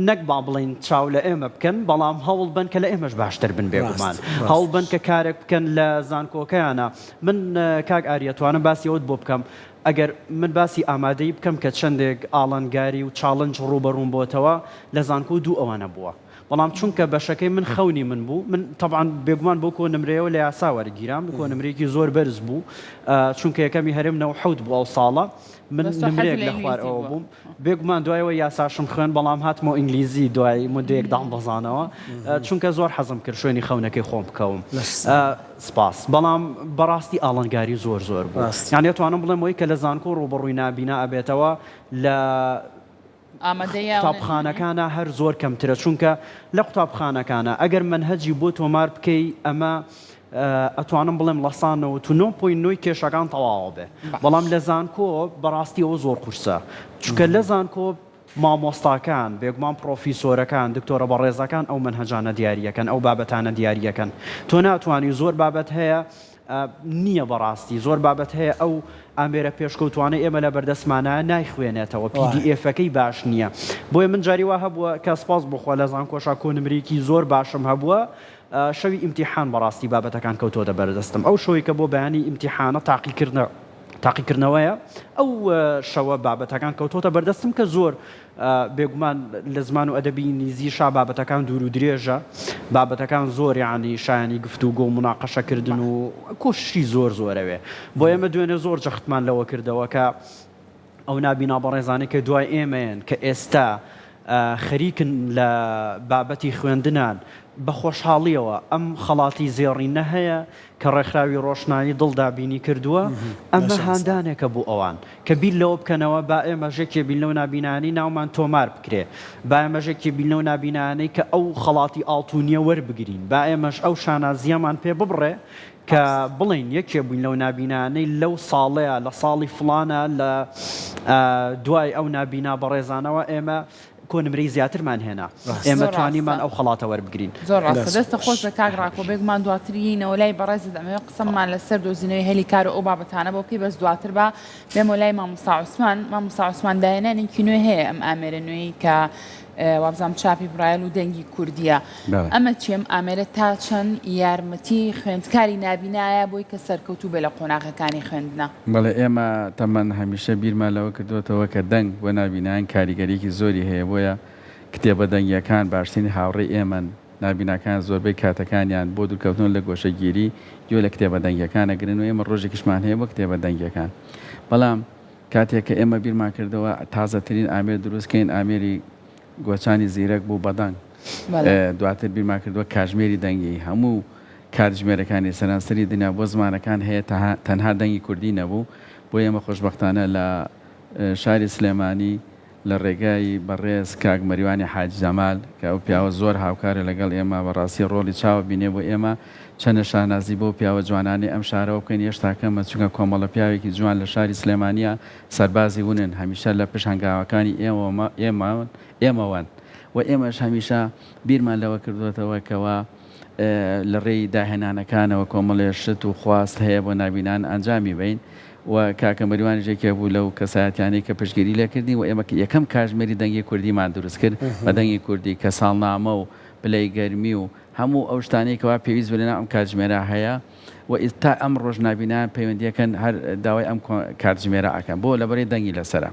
نەک با بڵێین چاو لە ئێمە بکەن بەڵام هەوڵ بەن کە لە ئێمەش باشتر بن بێگومان هەوڵ بەن کە کارێک بکەن لە زانکۆکەیانە من کاک ئاریە توانم باسی ئەوت بۆ بکەم ئەگەر من باسی ئامادەی بکەم کە چەندێک ئاڵنگاری و challenge ڕووبەڕووم بۆتەوە لە زانکۆ دوو ئەوانە بووە بەڵام چونکە بەشەکەی من خەونی من بوو من تەبعەن بێگومان بۆ کۆ نمرەیەوە لە یاسا وەرگیرام کۆ نمرەیەکی زۆر بەرز بوو چونکە یەکەمی هەرێم 97 بوو ئەو ساڵە من بەس تۆ حەزت نمرەیەک لە لە خوار ئینگلیزی ئەوە بووە. بووم بێگومان دوایەوە یاساشم خوێن بەڵام هاتمەوە ئینگلیزی دوای مدەیەک دامبەزانەوە چونکە زۆر حەزم کرد شوێنی خەونەکەی خۆم بکەوم سپاس بەڵام بەڕاستی ئاڵنگاری زۆر زۆر بوو ڕاست. یانی ئەتوانم بڵێم ئەوەی کە لە زانکۆ ڕووبەڕووی نابینا ئەبێتەوە لە ئامادەیە قوتابخانەکانا هەر زۆر کەمترە چونکە لە قوتابخانەکانا ئەگەر مەنهەجی بۆ تۆمار بکەی ئەمە ئەتوانم بڵێم لە سا 99 point نۆی کێشەکان تەواوە بێ بەڵام لە زانکۆ بەڕاستی ئەوە زۆر قورسە چونکە لە زانکۆ مامۆستاکان بێگومان پڕۆفیسۆرەکان دکتۆرە بەڕێزەکان ئەو مەنهەجانە دیاریەکەن ئەو بابەتانە دیاریەکەن تۆ ناتوانی زۆر بابەت هەیە نییە بەڕاستی زۆر بابەت هەیە ئەو ئامێرە پێشکەوتوانەی ئێمە لە بەردەستمانایە نایخوێنێتەوە PDF ەکەی باش نییە بۆیە من جاری وا هەبووە کە سپاس بۆ خوا لە زانکۆشا کۆنمرەیەکی زۆر باشم هەبووە شەوی ئیمتیحان بەڕاستی بابەتەکان کەوتۆتە بەردەستم ئەو شەوەی کە بۆ بەیانی ئیمتیحانە تاقیکردنە تاقیکردنەوەیە ئەو شەوە بابەتەکان کەوتۆتە بەردەستم کە زۆر بێگومان لە زمان و ئەدەبی ئینگلیزیشا بابەتەکان دوور و درێژە، بابەتەکان زۆر یانی شایانی گفتوگۆ و موناقەشە کردن و کۆششی زۆر زۆرەوێ. بۆ ئێمە دوێنێ زۆر جەختمان لەوە کردەوە کە ئەو نابینا بەڕێزانەی کە دوای ئێمەیەن کە ئێستا خەریکن لە بابەتی خوێندنان بە خۆشحاڵیەوە ئەم خەڵاتی زێڕینە هەیە کە ڕێکخراوی ڕۆشنایی دڵ دابینی کردووە، ئەمە هاندانێکە بۆ ئەوان کە بیر لەوە بکەنەوە با ئێمەش یەکێ بین لەو نابینایانەی ناومان تۆمار بکرێ، با ئێمەش یەکێ بین لەو نابینایانەی کە ئەو خەڵاتی ئاڵتوونییە وەربگرین، با ئێمەش ئەو شانازییەمان پێ ببڕێ کە بڵێین یەکێ بووین لەو نابینایانەی لەو ساڵەیا لە ساڵی فڵانە لە دوای ئەو نابینا بەڕێزانەوە ئێمە کۆنمرەی زیاترمان هێنا ئێمە زۆر توانیمان ڕاستە. ئەو خەڵاتە وەربگرین. زۆر ڕاستە دەست دەستە خۆش. خۆش بێ کاک ڕاکۆ بێگومان دواتر یەینەوە لای بەڕێزت ئەمەوێ قسەممان لەسەر دۆزینەوەی هەلی کار و ئەو بابەتانە بۆ بکەی بەس دواتر با بێمەوە لای مامۆستا عوسمان مامۆستا عوسمان داهێنانێکی نوێ هەیە ئەم ئامێرە نوێی کە وابزانم چاپی برایل و دەنگی کوردیە بەڵێ. ئەمە چیە ئەم ئامێرە تا چەند یارمەتی خوێندکاری نابینایە بۆی کە سەرکەوتوو بێ لە قۆناغەکانی خوێندنا؟ بەڵێ ئێمە تەمەن هەمیشە بیرمان لەوە کردۆتەوە کە دەنگ بۆ نابینایان کاریگەریەکی زۆری هەیە بۆیە کتێبە دەنگیەکان باشترین هاوڕێی ئێمەن، نابیناکان زۆربەی کاتەکانیان بۆ دوورکەوتنەوە لە گۆشەگیری گوێ لە کتێبە دەنگیەکان ئەگرن و ئێمە ڕۆژێکیشمان هەیە بۆ کتێبە دەنگیەکان بەڵام کاتێک کە ئێمە بیرمان کردەوە تازەترین ئامێر دروست کەین ئامێری. گۆچانی زیرەک بوو بە دەنگ دواتر بیرمان کردووە کاژمێری دەنگی هەموو کاتژمێرەکانی سەرانسەری دنیا بۆ زمانەکان هەیە تەنها دەنگی کوردی نەبوو بۆ ئێمە خۆشبەختانە لە شاری سلێمانی لە ڕێگای بەڕێز کاک مەریوانی حاجی جەمال کە ئەو پیاوە زۆر هاوکارە لەگەڵ ئێمە بەڕاستی ڕۆڵی چاوە بینێ بۆ ئێمە چەنە شانازی بەو پیاوە جوانانەی ئەم شارەوە بکەین هێشتا کەمە چونکە کۆمەڵە پیاوێکی جوان لە شاری سلێمانیە سەربازی ونن هەمیشە لە پشت هەنگاوەکانی ئێمەوەن و ئێمەش هەمیشە بیرمان لەوە کردووەتەوە کەوا لە ڕێی داهێنانەکانەوە کۆمەڵێ شت و خواست هەیە بۆ نابینان ئەنجامی بەین و کاکە مەریوانیش یەکێک بوو لەو کەسایەتیانەی کە پشتگیری لێ کردین و ئێمە یەکەم کاژمێری دەنگی کوردیمان دروست کرد بە دەنگی کوردی کە ساڵنامە و پلەی گەرمی و هەموو ئەو شتانەی کەوا پێویست بێ لەناو ئەم کاتژمێرە هەیە و تا ئەمڕۆش نابینایان پەیوەندیەکەن هەر داوای ئەم کاتژمێرە ئەکەن بۆ لەبەرەی دەنگی لەسەرە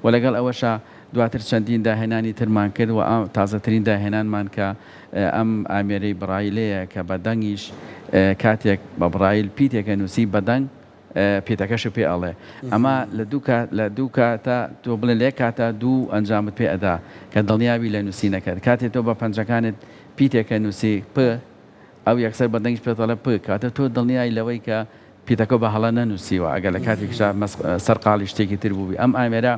و لەگەڵ ئەوەشا دواتر چەندین داهێنانی ترمان کرد و تازەترین داهێنانمان کە ئەم ئامێرەی بڕایلەیە کە بە دەنگیش کاتێک بە بڕایل پیتێکە نووسی بە دەنگ پیتەکەشت پێ ئەڵێ ئەمە لە دوو کات لە دوو کاتە تۆ بڵێ لە یەک کاتە دوو ئەنجامت پێ ئەدا کە دڵنیابی لە نووسینەکەت کاتێ تۆ بە پەنجەکانت پیتێکە نووسی پ ئەو یەکسەر بە دەنگیش پێت ئەڵێ پ کاتە تۆ دڵنیای لەوەی کە پیتەکە بە هەڵە نەنووسیوە ئەگەر لە کاتێکیشا سەرقاڵی شتێکی تر بووبی ئەم ئامێرە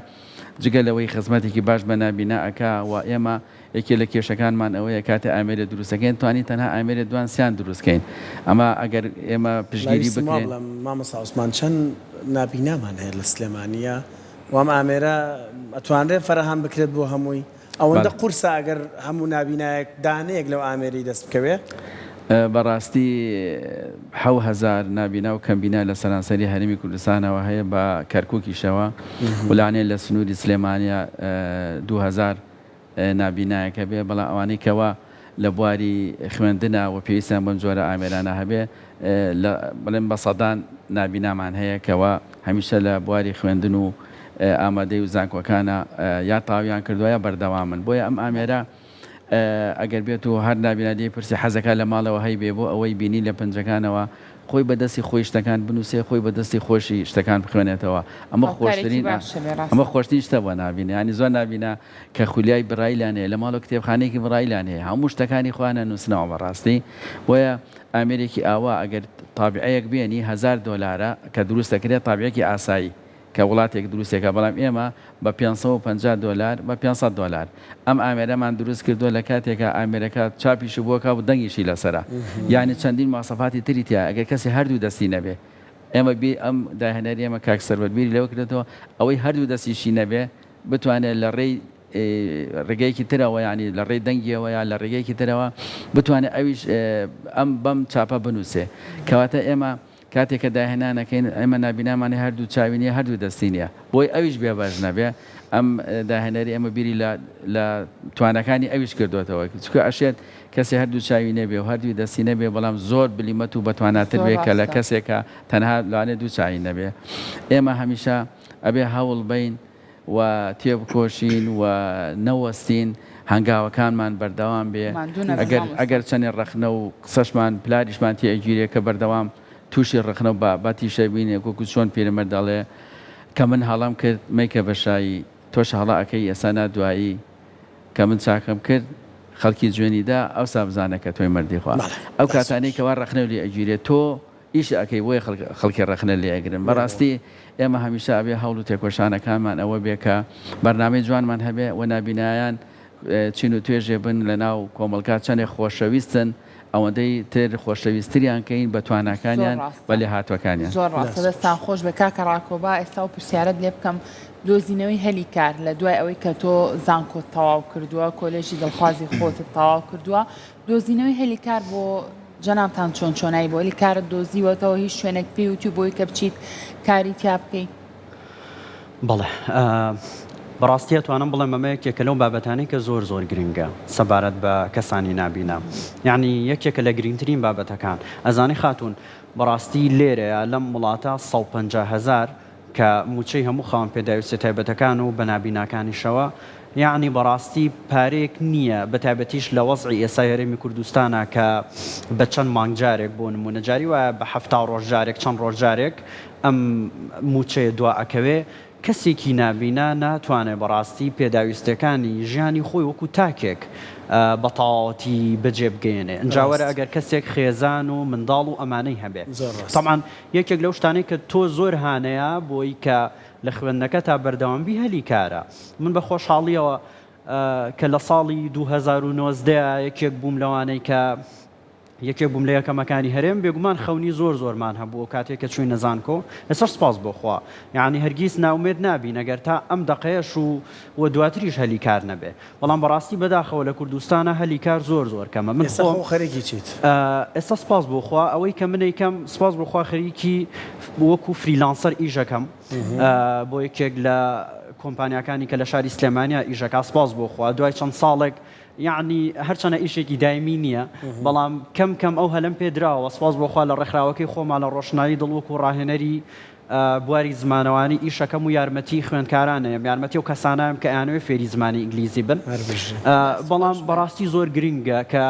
جگە لەوەی خزمەتێکی باش بە نابینا ئەکا و ئێمە یەکێ لە کێشەکانمان ئەوەیە کاتێ ئامێرێ دروست ئەکەین توانی تەنها ئامێرێ دوان سیان دروست کەین ئەمە ئەگەر ئێمە پشتگیری ویستم وا بکرێین. بڵێم مامۆستا عوسمان چەند نابینامان هەیە لە سلێمانیە و ئەم ئامێرە ئەتوانرێ فەراهەم بکرێت بۆ هەمووی؟ ئەوەندە بەڵێ. قورسە ئەگەر هەموو نابینایەک دانەیەک لەو ئامێرەی دەست بکەوێ؟ بەڕاستی 7000 نابینا و کەمبینا لە سەرانسەری هەرێمی کوردستانەوە هەیە بە کەرکوکیشەوە و لەوانەیە لە سنووری سلێمانیە 2000 نابینایەک هەبێ، بەڵام ئەوانەی کەوا لە بواری خوێندنە و پێویستیان بەم جۆرە ئامێرانە هەبێ لە بڵێم بە سەدان نابینامان هەیە کەوا هەمیشە لە بواری خوێندن و ئامادەی و زانکۆکانە یا تەواویان کردووە یا بەردەوامن بۆیە ئەم ئامێرە ئەگەر بێت و هەر نابینا لێی پرسی حەزەکا لە ماڵەوە هەیبێ بۆ ئەوەی بینی لە پەنجەکانەوە خۆی بە دەستی خۆی شتەکان بنووسێ خۆی بە دەستی خۆشی شتەکان بخوێنێتەوە ئەمە هاوکارێکی خۆشترین باشە بێ ئەمە ڕاستە. خۆشترین شتە بۆ نابینا یانی زۆر نابینا کە خولیای بڕایلیان هەیە لە ماڵەوە کتێبخانەیەکی بڕایلیان هەیە هەموو شتەکانی خۆیان ئەنووسنەوە بەڕاستی بۆیە ئامێرێکی ئاوا ئەگەر تابیعەیەک بێنی هەزار دۆلارە کە دروست دەکرێت تابیعەکی ئاسایی کە وڵاتێک دروستێکە بەڵام ئێمە بە 550 دۆلار بە 500 دۆلار ئەم ئامێرەمان دروست کردووە لە کاتێکا ئامێرەکە چاپیشی بۆکا و دەنگیشی لەسەرە یانی چەندین مواسەفاتی تری تیا ئەگەر کەسی هەردوو دەستی نەبێ ئێمە بیر ئەم داهێنەری ئێمە کاک سەروەر بیری لەوە کردێتەوە ئەوەی هەردوو دەستیشی نەبێ بتوانێت لە ڕێی ڕێگەیەکی ترەوە یانی لە ڕێی دەنگیەوە یا لە ڕێگەیەکی ترەوە بتوانێت ئەویش ئەم بەم چاپە بنووسێ کەواتە ئێمە کاتێک کە داهێنان ئەکەین ئێمە نابینامان هەیە هەردوو چاوی نیە هەردوو دەستی نیە بۆی ئەویش بێ بەش نەبێ ئەم داهێنەری ئێمە بیری لە لە توانەکانی ئەویش کردوێتەوە چونکە ئەشێت کەسێ هەردوو چاوی نەبێ و هەردووی دەستی نەبێ بەڵام زۆر بلیمەت و بەتواناتر زۆر بێ کە لە ڕاستە. کەسێکە تەنها لەوانەیە دوو چاوی نەبێ ئێمە هەمیشە ئەبێ هەوڵ بەین و تێبکۆشین و نەوەستین هەنگاوەکانمان بەردەوام بێ ماندوو نەبن ئەگەر مامۆستا. ئەگەر چەنێ ڕەخنە و قسەشمان پلاریشمان تێ ئەگیرێ کە بەردەوام تووشی ڕەخنە و بابەتیش ئەبین وەکو چۆن پیرەمێرد دەڵێ کە من هەڵەم کرد مەیکە بە شایی تۆش هەڵە ئەکەی ئێستا نا دوایی کە من چاکەم کرد خەڵکی جوێنی دا ئەوسا بزانە کە تۆی مەردی خوا بەڵێ ئەو دەست کاتانەی خۆش. کەوا ڕەخنەو لێ ئەگیرێ تۆ ئیش ئەکەی بۆیە خەڵکی ڕەخنە لێ ئەگرن بەڕاستی ئێمە هەمیشە ئەبێ هەوڵ و تێکۆشانەکانمان ئەوە بێ کە بەرنامەی جوانمان هەبێ و نابینایان چین و توێژێ بن لە ناو کۆمەڵگا چەنێ خۆشەویستن ئەوەندەی تر خۆشەویستریان کەین بە زۆر تواناکانیان بە ڕاستە لێهاتوەکانیان. زۆر ڕاستە دەست دەستان خۆش. خۆش بێ کاکە ڕاکۆ با ئێستا ئەو پرسیارەت لێ بکەم دۆزینەوەی هەلی کار لە دوای ئەوەی کە تۆ زانکۆت تەواو کردووە کۆلێژی دڵخوازی خۆتت تەواو کردووە دۆزینەوەی هەلی کار بۆ جەنابتان چۆن چۆنایی بۆ هەلی کارت دۆزیوەتەوە هیچ شوێنێک پێی وتوی بۆی کە بچیت کاری تیا بکەی؟ بەڵێ بەڕاستی ئەتوانم بڵێم ئەمە یەکێکە لەو بابەتانەی کە زۆر زۆر گرنگە سەبارەت بە کەسانی نابینا یعنی یەکێکە لە گرنگترین بابەتەکان ئەزانی خاتوون بەڕاستی لێرەیە لەم وڵاتە 150 هەزار کە مووچەی هەموو خاوەن پێداویستیە تایبەتەکان و بە نابیناکانیشەوە یەعنی بەڕاستی پارەیەک نییە بە تایبەتیش لە وەزعی ئێستای هەرێمی کوردستانا کە بە چەند مانگ جارێک بۆ نموونە جاری وایە بە 70 ڕۆژ جارێک چەند ڕۆژ جارێک ئەم مووچەیە دوا ئەکەوێ. کەسێکی نابینا ناتوانێ بەڕاستی پێداویستیەکانی ژیانی خۆی وەکو تاکێک بە تەواوەتی بەجێ بگەیەنێ ئینجا وەرە ڕاست. ئەگەر کەسێک خێزان و منداڵ و ئەمانەی هەبێ زۆر ڕاست. تەبعەن یەکێک لەو شتانەی کە تۆ زۆر هانەیە بۆی کە لە خوێندنەکەتا بەردەوام بی هەلی کارە من بە خۆشحاڵیەوە کە لە ساڵی 2019 یەکێک بووم لەوانەی کە یەکێک بووم لە یەکەمەکانی هەرێم، بێگومان خەونی زۆر زۆرمان هەبوو ئەو کاتەی کە چووینە زانکۆ، ئێستاش سوپاس بۆ خوا یەعنی هەرگیز نائومێد نابین ئەگەر تا ئەم دەقەیەش و و دواتریش هەلی کار نەبێ، بەڵام بەڕاستی بەداخەوە لە کوردستانا هەلی کار زۆر زۆر کەمە، من ئێستا خۆم خۆ خەریکی چیت؟ ئێستا سوپاس بۆ خوا ئەوەی کە من ئەیکەم سوپاس بۆ خوا خەریکی وەکو freelancer ئیش ئەکەم بۆ یەکێک لە کۆمپانیاکانی کە لە شاری سلێمانیا ئیش ئەکا سوپاس بۆ خوا دوای چەند ساڵێک یەعنی هەرچەنە ئیشێکی دایمی نییە بەڵام کەم کەم ئەو هەلەم پێ دراوە سوپاس بۆ خوا لە ڕێکخراوەکەی خۆمان لە ڕۆشنایی دڵ وەکو ڕاهێنەری بواری زمانەوانی ئیشەکەم و یارمەتی خوێندکارانەیەم یارمەتی ئەو کەسانەم کە ئەیانەوێ فێری زمانی ئینگلیزی بن بەڵام بەڕاستی زۆر گرنگە کە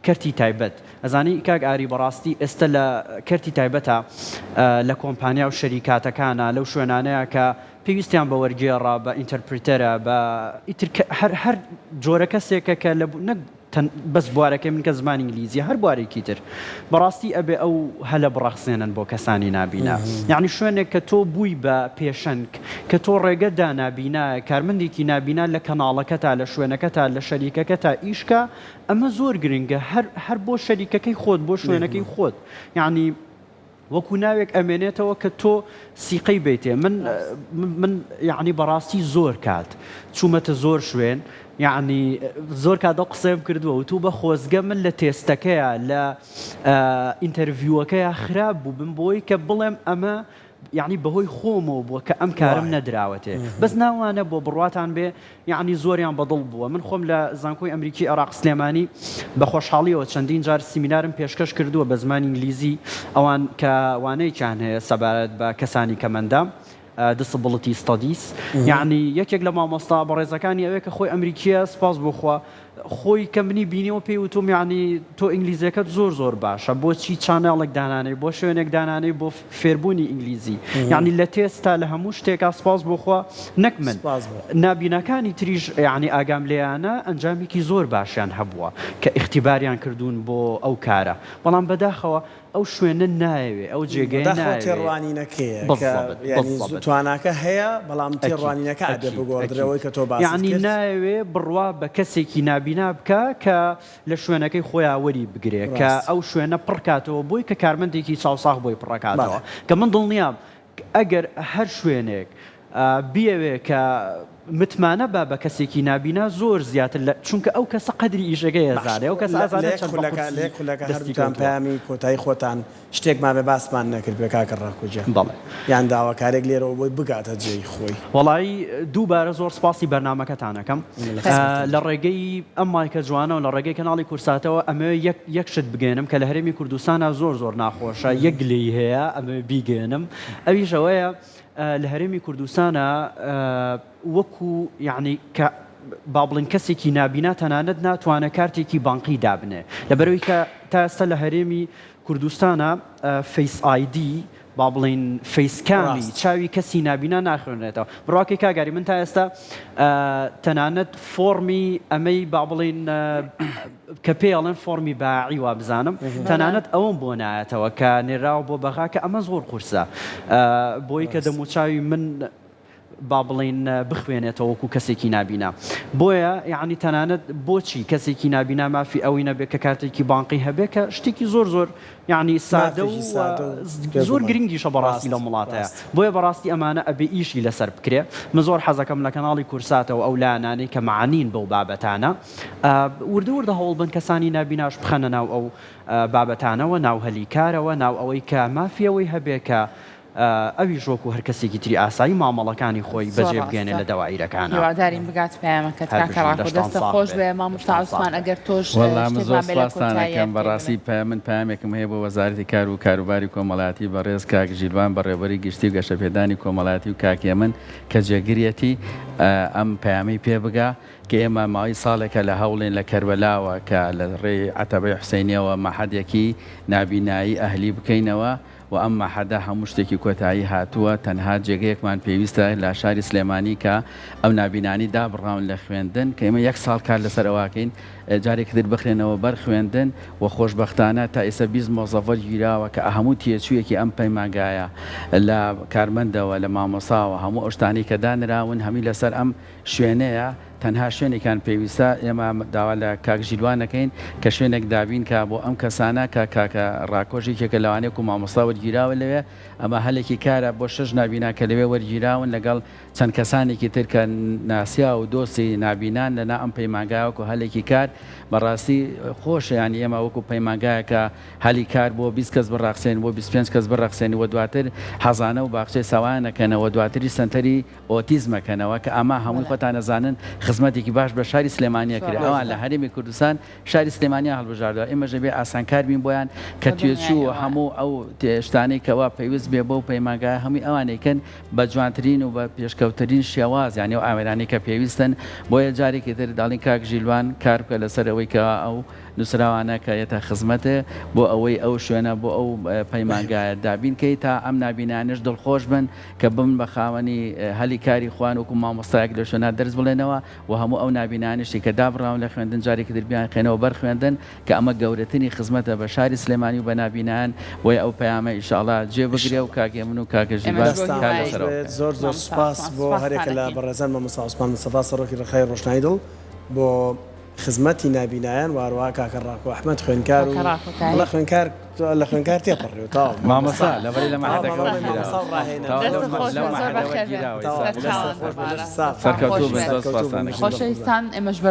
کەرتی تایبەت ئەزانی کاک ئاری بەڕاستی ئێستە لە کەرتی تایبەتە لە کۆمپانیا و شەریکاتەکانە لەو شوێنانەیە کە پێویستیان بە وەرگێڕە بە interpreter ە بە ئیتر هەر هەر جۆرە کەسێکە کە لە نەک بەس بوارەکەی من کە زمانی ئینگلیزیە هەر بوارێکی تر بەڕاستی ئەبێ ئەو هەلە بڕەخسێنن بۆ کەسانی نابینا یعنی شوێنێک کە تۆ بووی بە پێشەنگ کە تۆ ڕێگە دا نابینا کارمەندێکی نابینا لە کەناڵەکەتا لە شوێنەکەتا لە شەریکەکەتا ئیشکا ئەمە زۆر گرنگە هەر هەر بۆ شەریکەکەی خۆت بۆ شوێنەکەی خۆت یعنی وەکو ناوێک ئەمێنێتەوە کە تۆ سیقەی بیتێ من من یعنی بەڕاستی زۆر کات چوومەتە زۆر شوێن یعنی زۆر کات ئەو قسەم کردووە و تو بە خۆزگە من لە تێستەکەیە لە interview ەکەیە خراپ بوو بم بۆی کە بڵێم ئەمە یەعنی بەهۆی خۆمەوە بووە کە ئەم کارەم نەدراوەتێ بەس ناوانە بۆ بڕواتان بێ یەعنی زۆریان بەدڵ بووە من خۆم لە زانکۆی ئەمریکی عێراق سلێمانی بە خۆشحاڵیەوە چەندین جار سیمینارم پێشکەش کردووە بە زمانی ئینگلیزی ئەوان کە وانەیەکیان هەیە سەبارەت بە کەسانی کەمەندام Disability Studies یەعنی یەکێک لە مامۆستا بەڕێزەکانی ئەوێ کە خۆی ئەمریکیە سپاس بۆ خوا خۆی کە منی بینیەوە پێی وتوم یەعنی تۆ ئینگلیزیەکەت زۆر زۆر باشە بۆچی channel ێک دانانێی بۆ شوێنێک دانانێی بۆ فێربوونی ئینگلیزی یەعنی لە تێستا لە هەموو شتێکا سپاس بۆ خوا نەک من نابیناکانی تریش یەعنی ئاگام لێیانە ئەنجامێکی زۆر باشیان هەبووە کە ئیختیباریان کردوون بۆ ئەو کارە بەڵام بەداخەوە ئەو شوێنە نایەوێ ئەو جێگەیە بەداخەوە نایەوێ. تێڕوانینەکەیە کە بالضبط یانی بالضبط. تواناکە هەیە بەڵام ئەکید تێڕوانینەکە ئەبێ ئەکید بگۆڕدرێ ئەکید ئەوەی کە تۆ باست یەعنی کرد. نایەوێ بڕوا بە کەسێکی نابینا بکا کە لە شوێنەکەی خۆیا وەری بگرێ کە ڕاست. ئەو شوێنە پڕ کاتەوە بۆی کە کارمەندێکی چاوساغ بۆی پڕەکاتەوە بەڵێ. کە من دڵنیام ئەگەر هەر شوێنێک بیەوێ کە متمانە با بە کەسێکی نابینا زۆر زیاتر لە چونکە ئەو کەسە قەدری ئیشەکەی باش ئەزانێ ئەو کەسە لە ئەزانێ یەک چەند بە خولەکا لە قورسی یەک خولەکا دەستی هەردووتان کەوتووە. پەیامی کۆتایی خۆتان شتێک مابێ باسمان نەکردبێ کاکە ڕاکۆ گیان بەڵێ. یان داواکارێک لێرەوە بۆی بگاتە جێی خۆی. وەڵایی دووبارە زۆر سپاسی بەرنامەکەتان ئەکەم لە ڕێگەی ئەم مایکە جوانەوە لە ڕێگەی کەناڵی کورساتەوە ئەمەوێ یەک یەک شت بگەێنم کە لە هەرێمی کوردستانا زۆر زۆر ناخۆشە یەک گلەیی هەیە ئەمەوێ بیگەێنم ئەویش ئەوەیە لە هەرێمی کوردستانا وەکو یەعنی کە با بڵێین کەسێکی نابینا تەنانەت ناتوانێت کارتێکی بانقی دابنێ لەبەرئەوەی کە تا ئێستا لە هەرێمی کوردستانا face ID با بڵێین face cam ی چاوی کەسی نابینا ناخوێنرێتەوە بڕواکەی کاک ئاری من تا ئێستا تەنانەت فۆڕمی ئەمەی با بڵێین کە پێی ئەڵێن فۆڕمی باعی وابزانم تەنانەت ئەوەم بۆ نایەتەوە کە نێراوە بۆ بەغا کە ئەمە زۆر قورسە بۆی کە دەموچاوی من با بڵێین بخوێنێتەوە وەکو کەسێکی نابینا بۆیە یەعنی تەنانەت بۆچی کەسێکی نابینا مافی ئەوەی نەبێت کە کارتێکی بانقی هەبێ کە شتێکی زۆر زۆر یەعنی سادە و مافێکی سادە و زۆر بێگومان گرنگیشە بەڕاستی ڕاست لەم وڵاتەیە ڕاست. بۆیە بەڕاستی ئەمانە ئەبێ ئیشی لەسەر بکرێ من زۆر حەزەکەم لە کەناڵی کورساتەوە ئەو لایەنانەی کە مەعنین بەو بابەتانە وردە وردە هەوڵبەن کەسانی نابیناش بخەنە ناو ئەو بابەتانەوە ناو هەلی کارەوە ناو ئەوەی کە مافی ئەوەی هەبێ کە ئەویش وەکو هەر کەسێکی تری ئاسایی مامەڵەکانی خۆی زۆر بەجێ بگەیەنێ ڕاستە لە دەوائیرەکانا. هیوادارین بگات پەیامەکەت هەر کاکە بژین ڕاکۆ لەشتان دەستت ساغ خۆش بێ بێ مامۆستا لەشتان ساغ عوسمان بێ. ئەگەر تۆش وەڵا من شتێک زۆر مابێ لە سوپاستان کۆتاییە ئەکەم پێی بەڕاستی بڵێ. پەیام من پەیامێکم هەیە بۆ وەزارەتی کار و کاروباری کۆمەڵایەتی بەڕێز کاک ژیلوان بەڕێوبەری گشتی و گەشەپێدانی کۆمەڵایەتی و کاک هێمن کە جێگریەتی ئەم پەیامەی پێ بگا کە ئێمە ماوەی ساڵێکە لە هەوڵین لە کەربەلاوە کە لە ڕێی عەتەبەی حوسەینیەوە مەعهەدێکی نابینایی ئەهلی بکەینەوە. و ئەم مەعهەدە هەموو شتێکی کۆتایی هاتووە تەنها جێگەیەکمان پێویستە لە شاری سلێمانی کە ئەو نابینانی دابڕاون لە خوێندن کە ئێمە یەک ساڵ کار لەسەر ئەوەکەین جارێکی تر بخرێنەوە بەر خوێندن و خۆشبەختانە تا ئێستا 20 مۆزەف وەرگیراوە کە هەموو تێچوویەکی ئەم پەیمانگایە لە کارمەندەوە لە مامۆساوە هەموو ئەو شتانەی کە دانراون هەمووی لەسەر ئەم شوێنەیە تەنها شوێنێکیان پێویستە، ئێمە داوا لە کاک ژیلوان ئەکەین کە شوێنێک دابین کا بۆ ئەم کەسانە کە کاکە ڕاکۆش یەکێکە لەوانەیە وەکو مامۆستا وەرگیراوە لەوێ، ئەمە هەلێکی کارە بۆ شەش نابینا کە لەوێ وەرگیراون لەگەڵ چەند کەسانێکی تر کە ناسیاو و دۆستی نابینان لەناو ئەم پەیمانگایە وەکو هەلێکی کار بەڕاستی خۆشە یانی ئێمە وەکو پەیمانگایەکە هەلی کار بۆ 20 کەس بڕەخسێن بۆ 25 کەس بڕەخسێن و دواتر حەزانە و باخچەی ساوایان ئەکەنەوە دواتریش سەنتەری ئۆتیزم ئەکەنەوە کە ئەمە هەمووی خۆتان ئەزانن خزمەتێکی باش بە شاری سلێمانی ئەکرێ ئەوان لە هەرێمی کوردستان شاری سلێمانیان هەڵبژاردوە ئێمەش ئەبێ ئاسانکار بین بۆیان کە تێچوو و هەموو ئەو شتانەی کەوا پەیوەست بێ بەو پەیمانگایە هەمووی ئەوان ئەیکەن بە جوانترین و بە پێشکەوترین شێواز یانی ئەو ئامێرانەی کە پێویستن بۆیە جارێکی تر دەڵین کاک ژیلوان کار بکە لەسەر ئەوەی کەوا ئەو نووسراوانە کە یەتە خزمەتێ بۆ ئەوەی ئەو شوێنە بۆ ئەو پەیمانگایە دابین کەی تا ئەم نابینایانەش دڵخۆش بن کە ببن بە خاوەنی هەلی کاری خۆیان وەکو مامۆستایەک لە شوێنا دەرس بڵێنەوە و هەموو ئەو نابینایانەشی کە دابڕاون لە خوێندن جارێکی تر بیانخەینەوە بەر خوێندن کە ئەمە گەورەترین خزمەتە بە شاری سلێمانی و بە نابینایان بۆیە ئەو پەیامە ئیشاڵا جێ بگرێ و کاک هێمن و کاکە ژیرباز دەستتان کار خۆش لەسەر ئەوە بێت بکەن. زۆر زۆر مامۆستا سوپاس عوسمان بۆ سوپاستان هەریەکە لە ئەکەین. بەڕێزان مامۆستا عوسمان مستەفا سەرۆکی ڕێکخراوی ڕۆشنایی دڵ بۆ خزمەتی نابینایان و هەروەها کاکە ڕاکۆ ئەحمەد خوێندکار و کاکە ڕاکۆ بەڵێ تاهیر. خوێندکار لە خوێندکار تێپەڕیوە تەواو مامۆستا مامۆستا لەبەری لە تەواو مەعهەدەکە مامۆستا مامۆستا وەرگیراوە و ڕاهێنەر تەواو لەو دەستت خۆش لەو بێت زۆر مەعهەدە بەخێر بێن وەرگیراوە تەواو ئیستا دەستت سەرچاوان خۆش بێت دووبارە لەشت ساغ دەستتان سەرکەوتوو خۆش بن بێت زۆر سەرکەوتوو بن سوپاستان بژین ئەکەین. بە قوربان خۆشەویستان ئێمەش بەر.